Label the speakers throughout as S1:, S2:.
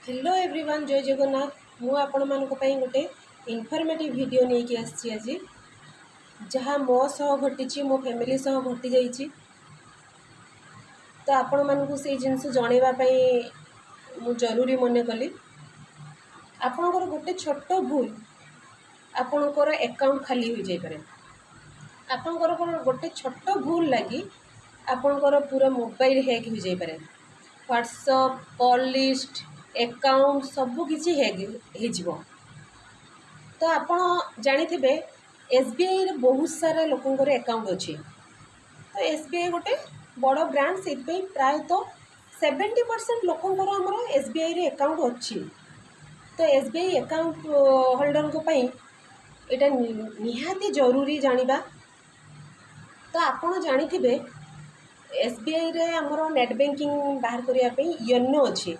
S1: Hello everyone, ଜୟ ଜଗନ୍ନାଥ। ମୁଁ ଆପଣମାନଙ୍କ ପାଇଁ ଗୋଟେ ଇନଫର୍ମେଟିଭ୍ ଭିଡ଼ିଓ ନେଇକି ଆସିଛି ଆଜି, ଯାହା ମୋ ସହ ଘଟିଛି, ମୋ ଫ୍ୟାମିଲି ସହ ଘଟିଯାଇଛି। ତ ଆପଣମାନଙ୍କୁ ସେଇ ଜିନିଷ ଜଣାଇବା ପାଇଁ ମୁଁ ଜରୁରୀ ମନେ କଲି। ଆପଣଙ୍କର ଗୋଟେ ଛୋଟ ଭୁଲ ଆପଣଙ୍କର ଆକାଉଣ୍ଟ ଖାଲି ହୋଇଯାଇପାରେ। ଆପଣଙ୍କର ଗୋଟେ ଛୋଟ ଭୁଲ ଲାଗି ଆପଣଙ୍କର ପୁରା ମୋବାଇଲ ହ୍ୟାକ୍ ହୋଇଯାଇପାରେ। ହ୍ୱାଟ୍ସଅପ୍, କଲ୍ ଲିଷ୍ଟ, ଆକାଉଣ୍ଟ ସବୁ କିଛି ହ୍ୟାକ୍ ହେଇଯିବ। ତ ଆପଣ ଜାଣିଥିବେ, ଏସ୍ବିଆଇରେ ବହୁତ ସାରା ଲୋକଙ୍କର ଆକାଉଣ୍ଟ ଅଛି। ତ ଏସ୍ବିଆଇ ଗୋଟେ ବଡ଼ ବ୍ରାଣ୍ଡ, ସେଇଥିପାଇଁ ପ୍ରାୟତଃ 70% ଲୋକଙ୍କର ଆମର ଏସ୍ବିଆଇରେ ଆକାଉଣ୍ଟ ଅଛି। ତ ଏସ୍ବିଆଇ ଆକାଉଣ୍ଟ ହୋଲ୍ଡରଙ୍କ ପାଇଁ ଏଇଟା ନିହାତି ଜରୁରୀ ଜାଣିବା। ତ ଆପଣ ଜାଣିଥିବେ, ଏସ୍ବିଆଇରେ ଆମର ନେଟ୍ ବ୍ୟାଙ୍କିଂ ବାହାର କରିବା ପାଇଁ ୟୋନୋ ଅଛି।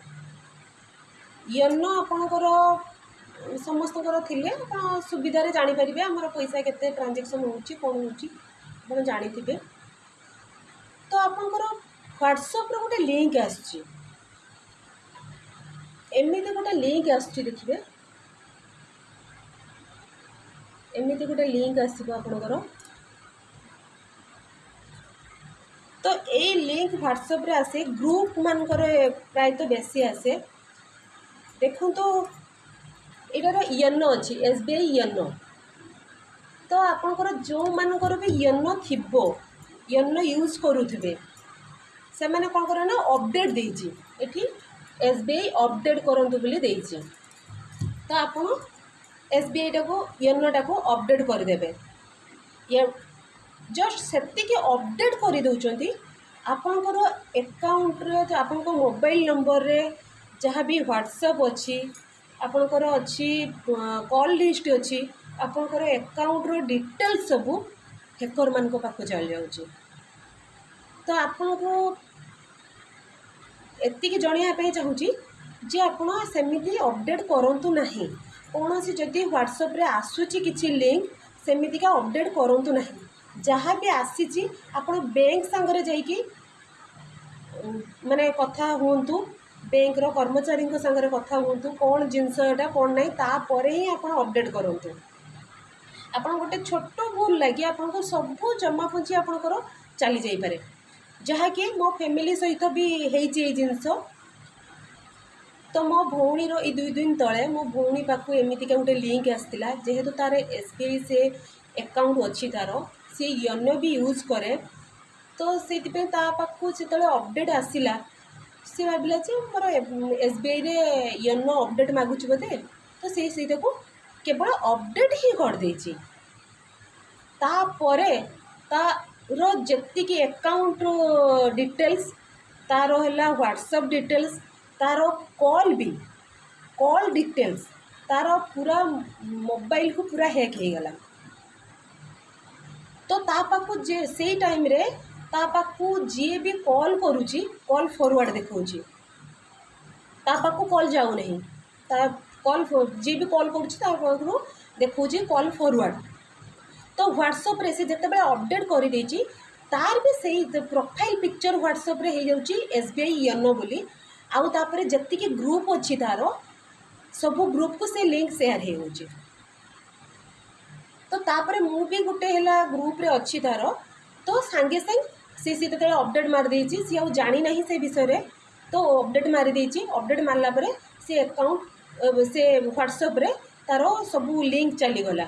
S1: ୟୋନୋ ଆପଣଙ୍କର ସମସ୍ତଙ୍କର ଥିଲେ ଆପଣ ସୁବିଧାରେ ଜାଣିପାରିବେ, ଆମର ପଇସା କେତେ ଟ୍ରାଞ୍ଜାକ୍ସନ୍ ହେଉଛି, କ'ଣ ହେଉଛି, ଆପଣ ଜାଣିଥିବେ। ତ ଆପଣଙ୍କର ହ୍ୱାଟ୍ସଆପ୍ର ଗୋଟେ ଲିଙ୍କ୍ ଆସୁଛି, ଏମିତି ଗୋଟେ ଲିଙ୍କ୍ ଆସୁଛି, ଦେଖିବେ, ଏମିତି ଗୋଟେ ଲିଙ୍କ୍ ଆସିବ ଆପଣଙ୍କର। ତ ଏଇ ଲିଙ୍କ୍ ହ୍ୱାଟ୍ସଆପ୍ରେ ଆସେ, ଗ୍ରୁପ୍ ମାନଙ୍କରେ ପ୍ରାୟତଃ ବେଶୀ ଆସେ। ଦେଖନ୍ତୁ, ଏଇଟାର ୟୋନୋ ଅଛି, ଏସ୍ବିଆଇ ୟୋନୋ। ତ ଆପଣଙ୍କର ଯେଉଁମାନଙ୍କର ବି ୟୋନୋ ଥିବ, ୟୋନୋ ୟୁଜ୍ କରୁଥିବେ, ସେମାନେ କ'ଣ କରିବେ ନା, ଅପଡ଼େଟ୍ ଦେଇଛି ଏଠି, ଏସ୍ବିଆଇ ଅପଡ଼େଟ୍ କରନ୍ତୁ ବୋଲି ଦେଇଛି। ତ ଆପଣ ଏସ୍ବିଆଇଟାକୁ, ୟୋନୋଟାକୁ ଅପଡ଼େଟ୍ କରିଦେବେ। ଜଷ୍ଟ ସେତିକି ଅପଡ଼େଟ୍ କରିଦେଉଛନ୍ତି, ଆପଣଙ୍କର ଆକାଉଣ୍ଟରେ, ଆପଣଙ୍କ ମୋବାଇଲ ନମ୍ବରରେ ଯାହା ବି ହ୍ୱାଟ୍ସଆପ୍ ଅଛି, ଆପଣଙ୍କର ଅଛି, କଲ୍ ଲିଷ୍ଟ ଅଛି, ଆପଣଙ୍କର ଆକାଉଣ୍ଟର ଡିଟେଲ୍ସ ସବୁ ହ୍ୟାକରମାନଙ୍କ ପାଖକୁ ଚାଲିଯାଉଛି। ତ ଆପଣଙ୍କୁ ଏତିକି ଜଣାଇବା ପାଇଁ ଚାହୁଁଛି ଯେ ଆପଣ ସେମିତି ଅପଡ଼େଟ୍ କରନ୍ତୁ ନାହିଁ। କୌଣସି ଯଦି ହ୍ୱାଟ୍ସଆପ୍ରେ ଆସୁଛି କିଛି ଲିଙ୍କ୍, ସେମିତିକା ଅପଡ଼େଟ୍ କରନ୍ତୁ ନାହିଁ। ଯାହା ବି ଆସିଛି, ଆପଣ ବ୍ୟାଙ୍କ ସାଙ୍ଗରେ ଯାଇକି ମାନେ କଥା ହୁଅନ୍ତୁ, ବ୍ୟାଙ୍କର କର୍ମଚାରୀଙ୍କ ସାଙ୍ଗରେ କଥା ହୁଅନ୍ତୁ, କ'ଣ ଜିନିଷ ଏଇଟା, କ'ଣ ନାହିଁ, ତାପରେ ହିଁ ଆପଣ ଅପଡ଼େଟ୍ କରନ୍ତୁ। ଆପଣ ଗୋଟେ ଛୋଟ ଭୁଲ ଲାଗି ଆପଣଙ୍କ ସବୁ ଜମା ପୁଞ୍ଜି ଆପଣଙ୍କର ଚାଲି ଯାଇପାରେ, ଯାହାକି ମୋ ଫ୍ୟାମିଲି ସହିତ ବି ହେଇଛି ଏଇ ଜିନିଷ। ତ ମୋ ଭଉଣୀର ଏଇ 2 ଦିନ ତଳେ ମୋ ଭଉଣୀ ପାଖକୁ ଏମିତିକା ଗୋଟେ ଲିଙ୍କ୍ ଆସିଥିଲା। ଯେହେତୁ ତା'ର ଏସ୍ବିଆଇ ସେ ଆକାଉଣ୍ଟ ଅଛି ତା'ର, ସିଏ ୟୋନୋ ବି ୟୁଜ୍ କରେ, ତ ସେଇଥିପାଇଁ ତା ପାଖକୁ ଯେତେବେଳେ ଅପଡ଼େଟ୍ ଆସିଲା, ସେ ଭାବିଲା ଯେ ମୋର ଏସ୍ବିଆଇରେ ୟୋନୋ ଅପଡ଼େଟ୍ ମାଗୁଛି ବୋଧେ। ତ ସେ ସେଇଟାକୁ କେବଳ ଅପଡ଼େଟ୍ ହିଁ କରିଦେଇଛି। ତାପରେ ତା'ର ଯେତିକି ଆକାଉଣ୍ଟ ଡିଟେଲ୍ସ, ତା'ର ହେଲା ହ୍ୱାଟ୍ସଅପ୍ ଡିଟେଲ୍ସ, ତା'ର କଲ୍ ବି, କଲ୍ ଡିଟେଲ୍ସ, ତା'ର ପୁରା ମୋବାଇଲକୁ ପୁରା ହ୍ୟାକ୍ ହେଇଗଲା। ତ ତା ପାଖକୁ ଯେ ସେଇ ଟାଇମ୍ରେ ତା ପାଖକୁ ଯିଏ ବି କଲ୍ କରୁଛି, କଲ୍ ଫରୱାର୍ଡ଼ ଦେଖାଉଛି, ତା ପାଖକୁ କଲ୍ ଯାଉନାହିଁ। ତା କଲ୍, ଯିଏ ବି କଲ୍ କରୁଛି, ତା ପାଖରୁ ଦେଖାଉଛି କଲ୍ ଫରୱାର୍ଡ଼। ତ ହ୍ୱାଟ୍ସଆପ୍ରେ ସେ ଯେତେବେଳେ ଅପଡ଼େଟ୍ କରିଦେଇଛି, ତାର ବି ସେଇ ପ୍ରୋଫାଇଲ୍ ପିକ୍ଚର୍ ହ୍ୱାଟ୍ସଆପ୍ରେ ହେଇଯାଉଛି ଏସ୍ବିଆଇ ୟୋନୋ ବୋଲି। ଆଉ ତାପରେ ଯେତିକି ଗ୍ରୁପ୍ ଅଛି ତାର, ସବୁ ଗ୍ରୁପ୍କୁ ସେ ଲିଙ୍କ୍ ସେୟାର ହେଇଯାଉଛି। ତ ତାପରେ ମୁଁ ବି ଗୋଟେ ହେଲା ଗ୍ରୁପ୍ରେ ଅଛି ତାର। ତ ସାଙ୍ଗେ ସାଙ୍ଗେ ସେ ଯେତେବେଳେ ଅପଡ଼େଟ୍ ମାରିଦେଇଛି, ସିଏ ଆଉ ଜାଣିନାହିଁ ସେ ବିଷୟରେ, ତ ଅପଡ଼େଟ୍ ମାରିଦେଇଛି। ଅପଡ଼େଟ୍ ମାରିଲା ପରେ ସେ ଆକାଉଣ୍ଟ, ସେ ହ୍ୱାଟ୍ସଆପ୍ରେ ତାର ସବୁ ଲିଙ୍କ୍ ଚାଲିଗଲା।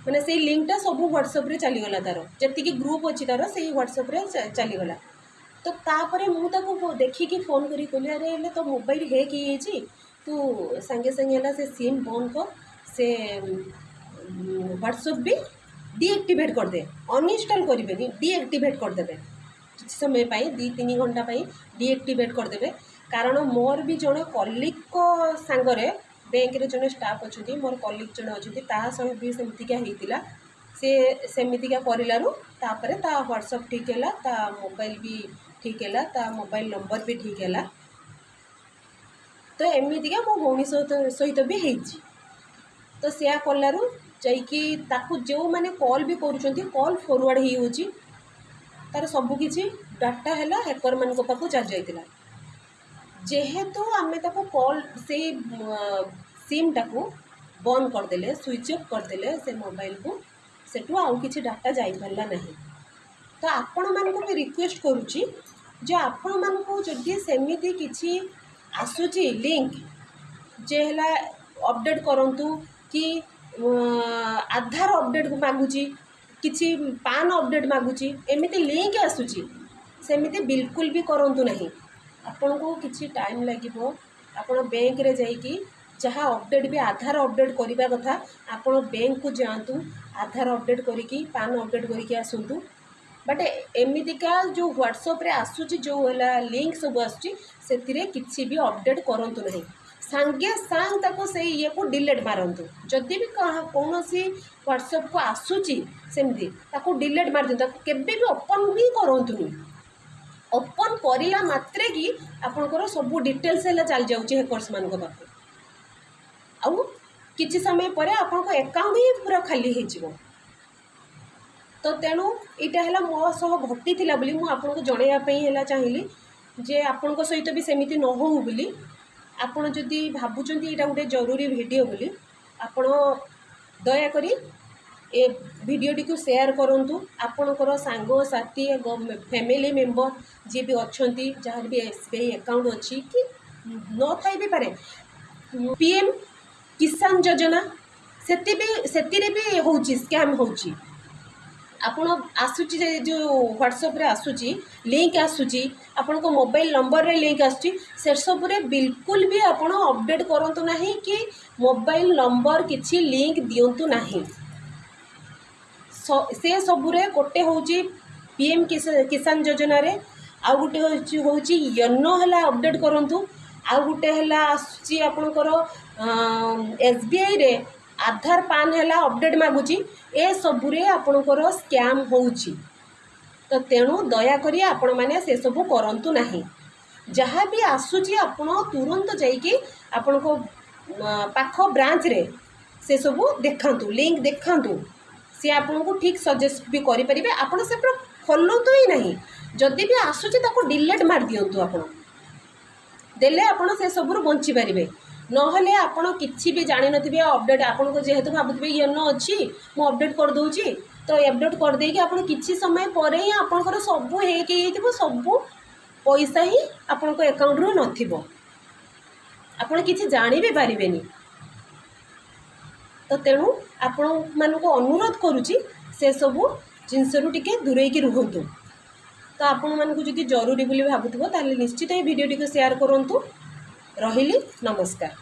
S1: ମାନେ ସେଇ ଲିଙ୍କ୍ଟା ସବୁ ହ୍ୱାଟ୍ସଆପ୍ରେ ଚାଲିଗଲା, ତାର ଯେତିକି ଗ୍ରୁପ୍ ଅଛି ତାର, ସେଇ ହ୍ୱାଟ୍ସଆପ୍ରେ ଚାଲିଗଲା। ତ ତାପରେ ମୁଁ ତାକୁ ଦେଖିକି ଫୋନ୍ କରିକି କହିଲି, "ଆରେ, ହେଲେ ତୋ ମୋବାଇଲ ହ୍ୟାକ୍ ହେଇଯାଇଛି, ତୁ ସାଙ୍ଗେ ସାଙ୍ଗେ ହେଲା ସେ ସିମ୍ ବନ୍ଦ କର, ସେ ହ୍ୱାଟ୍ସଆପ୍ ବି ଡିଆକ୍ଟିଭେଟ୍ କରିଦେ। ଅନଇନଷ୍ଟଲ୍ କରିବେନି, ଡିଆକ୍ଟିଭେଟ୍ କରିଦେବେ। କିଛି ସମୟ ପାଇଁ, 2-3 ଘଣ୍ଟା ପାଇଁ ଡିଆକ୍ଟିଭେଟ୍ କରିଦେବେ।" କାରଣ ମୋର ବି ଜଣେ କଲିଗ୍ଙ୍କ ସାଙ୍ଗରେ, ବ୍ୟାଙ୍କରେ ଜଣେ ଷ୍ଟାଫ୍ ଅଛନ୍ତି, ମୋର କଲିଗ୍ ଜଣେ ଅଛନ୍ତି, ତା ସହ ବି ସେମିତିକା ହେଇଥିଲା। ସେ ସେମିତିକା କରିଲାରୁ ତାପରେ ତା ହ୍ୱାଟ୍ସଆପ୍ ଠିକ୍ ହେଲା, ତା ମୋବାଇଲ ବି ଠିକ୍ ହେଲା, ତା ମୋବାଇଲ ନମ୍ବର ବି ଠିକ୍ ହେଲା। ତ ଏମିତିକା ମୋ ଭଉଣୀ ସହିତ ବି ହେଇଛି। ତ ସେୟା କଲାରୁ ଯାଇକି ତାକୁ ଯେଉଁମାନେ କଲ୍ ବି କରୁଛନ୍ତି, କଲ୍ ଫରୱାର୍ଡ଼ ହେଇଯାଉଛି। ତାର ସବୁକିଛି ଡାଟା ହେଲା ହ୍ୟାକରମାନଙ୍କ ପାଖକୁ ଚାଲି ଯାଇଥିଲା। ଯେହେତୁ ଆମେ ତାକୁ କଲ୍ ସେଇ ସିମ୍ଟାକୁ ବନ୍ଦ କରିଦେଲେ, ସୁଇଚ୍ ଅଫ୍ କରିଦେଲେ ସେ ମୋବାଇଲକୁ, ସେଠୁ ଆଉ କିଛି ଡାଟା ଯାଇପାରିଲା ନାହିଁ। ତ ଆପଣମାନଙ୍କୁ ବି ରିକ୍ୱେଷ୍ଟ କରୁଛି ଯେ ଆପଣମାନଙ୍କୁ ଯଦି ସେମିତି କିଛି ଆସୁଛି ଲିଙ୍କ ଯେ ହେଲା ଅପଡ଼େଟ୍ କରନ୍ତୁ କି ଆଧାର ଅପଡ଼େଟ୍ ମାଗୁଛି, କିଛି ପାନ୍ ଅପଡ଼େଟ୍ ମାଗୁଛି, ଏମିତି ଲିଙ୍କ ଆସୁଛି, ସେମିତି ବିଲକୁଲ ବି କରନ୍ତୁ ନାହିଁ। ଆପଣଙ୍କୁ କିଛି ଟାଇମ୍ ଲାଗିବ। ଆପଣ ବ୍ୟାଙ୍କରେ ଯାଇକି ଯାହା ଅପଡ଼େଟ୍ ବି ଆଧାର ଅପଡ଼େଟ୍ କରିବା କଥା, ଆପଣ ବ୍ୟାଙ୍କକୁ ଯାଆନ୍ତୁ, ଆଧାର ଅପଡ଼େଟ୍ କରିକି ପାନ୍ ଅପଡ଼େଟ୍ କରିକି ଆସନ୍ତୁ। ବଟ୍ ଏମିତିକା ଯେଉଁ ହ୍ୱାଟ୍ସଆପ୍ରେ ଆସୁଛି, ଯେଉଁ ହେଲା ଲିଙ୍କ ସବୁ ଆସୁଛି, ସେଥିରେ କିଛି ବି ଅପଡ଼େଟ୍ କରନ୍ତୁ ନାହିଁ। ସାଙ୍ଗେ ସାଙ୍ଗେ ତାକୁ ସେଇ ଇଏକୁ ଡିଲେଟ୍ ମାରନ୍ତୁ। ଯଦି ବି କୌଣସି ହ୍ୱାଟ୍ସଆପ୍କୁ ଆସୁଛି ସେମିତି, ତାକୁ ଡିଲେଟ୍ ମାରିଦିଅନ୍ତୁ। ତାକୁ କେବେ ବି ଓପନ୍ ବି କରନ୍ତୁନି। ଓପନ୍ କରିଲା ମାତ୍ରେ କି ଆପଣଙ୍କର ସବୁ ଡିଟେଲ୍ସ ହେଲା ଚାଲିଯାଉଛି ହେକର୍ସମାନଙ୍କ ପାଖକୁ ଆଉ କିଛି ସମୟ ପରେ ଆପଣଙ୍କ ଆକାଉଣ୍ଟ ହିଁ ପୁରା ଖାଲି ହେଇଯିବ। ତ ତେଣୁ ଏଇଟା ହେଲା ମୋ ସହ ଘଟିଥିଲା ବୋଲି ମୁଁ ଆପଣଙ୍କୁ ଜଣାଇବା ପାଇଁ ହେଲା ଚାହିଁଲି ଯେ ଆପଣଙ୍କ ସହିତ ବି ସେମିତି ନ ହଉ ବୋଲି। ଆପଣ ଯଦି ଭାବୁଛନ୍ତି ଏଇଟା ଗୋଟେ ଜରୁରୀ ଭିଡ଼ିଓ ବୋଲି, ଆପଣ ଦୟାକରି ଏ ଭିଡ଼ିଓଟିକୁ ସେୟାର କରନ୍ତୁ। ଆପଣଙ୍କର ସାଙ୍ଗସାଥି, ଫ୍ୟାମିଲି ମେମ୍ବର ଯିଏ ବି ଅଛନ୍ତି, ଯାହାର ବି ଏସବିଆଇ ଆକାଉଣ୍ଟ ଅଛି କି ନଥାଇ ବି ପାରେ, ପିଏମ୍ କିଷାନ ଯୋଜନା ସେଥିରେ ବି ହେଉଛି, ସ୍କାମ୍ ହେଉଛି। ଆପଣ ଆସୁଛି ଯେ ଯେଉଁ ହ୍ୱାଟ୍ସଆପ୍ରେ ଆସୁଛି, ଲିଙ୍କ ଆସୁଛି, ଆପଣଙ୍କ ମୋବାଇଲ ନମ୍ବରରେ ଲିଙ୍କ ଆସୁଛି, ସେସବୁରେ ବିଲକୁଲ ବି ଆପଣ ଅପଡ଼େଟ୍ କରନ୍ତୁ ନାହିଁ କି ମୋବାଇଲ ନମ୍ବର କିଛି ଲିଙ୍କ ଦିଅନ୍ତୁ ନାହିଁ। ସେ ସବୁରେ ଗୋଟେ ହେଉଛି ପିଏମ୍ କିଷାନ ଯୋଜନାରେ, ଆଉ ଗୋଟେ ହେଉଛି ୟୋନୋ ହେଲା ଅପଡ଼େଟ୍ କରନ୍ତୁ, ଆଉ ଗୋଟେ ହେଲା ଆସୁଛି ଆପଣଙ୍କର ଏସବିଆଇରେ ଆଧାର ପାନ୍ ହେଲା ଅପଡ଼େଟ୍ ମାଗୁଛି। ଏସବୁରେ ଆପଣଙ୍କର ସ୍କାମ୍ ହେଉଛି। ତ ତେଣୁ ଦୟାକରି ଆପଣମାନେ ସେସବୁ କରନ୍ତୁ ନାହିଁ। ଯାହା ବି ଆସୁଛି, ଆପଣ ତୁରନ୍ତ ଯାଇକି ଆପଣଙ୍କ ପାଖ ବ୍ରାଞ୍ଚରେ ସେସବୁ ଦେଖାନ୍ତୁ, ଲିଙ୍କ ଦେଖାନ୍ତୁ। ସିଏ ଆପଣଙ୍କୁ ଠିକ୍ ସଜେଷ୍ଟ ବି କରିପାରିବେ। ଆପଣ ସେ ପୁରା ଖୋଲନ୍ତୁ ହିଁ ନାହିଁ। ଯଦି ବି ଆସୁଛି, ତାକୁ ଡିଲେଟ୍ ମାରି ଦିଅନ୍ତୁ। ଆପଣ ଦେଲେ ଆପଣ ସେସବୁରୁ ବଞ୍ଚିପାରିବେ। ନହେଲେ ଆପଣ କିଛି ବି ଜାଣିନଥିବେ ଅପଡ଼େଟ୍ ଆପଣଙ୍କୁ, ଯେହେତୁ ଭାବୁଥିବେ ୟୋନୋ ଅଛି, ମୁଁ ଅପଡ଼େଟ୍ କରିଦେଉଛି, ତ ଅପଡ଼େଟ୍ କରିଦେଇକି ଆପଣ କିଛି ସମୟ ପରେ ହିଁ ଆପଣଙ୍କର ସବୁ ହେଇକି ହେଇଥିବ, ସବୁ ପଇସା ହିଁ ଆପଣଙ୍କ ଆକାଉଣ୍ଟରୁ ନଥିବ, ଆପଣ କିଛି ଜାଣି ବି ପାରିବେନି। ତ ତେଣୁ ଆପଣମାନଙ୍କୁ ଅନୁରୋଧ କରୁଛି, ସେସବୁ ଜିନିଷରୁ ଟିକେ ଦୂରେଇକି ରୁହନ୍ତୁ। ତ ଆପଣମାନଙ୍କୁ ଯଦି ଜରୁରୀ ବୋଲି ଭାବୁଥିବ, ତାହେଲେ ନିଶ୍ଚିତ ଏହି ଭିଡ଼ିଓଟିକୁ ସେୟାର କରନ୍ତୁ। ରହିଲି, ନମସ୍କାର।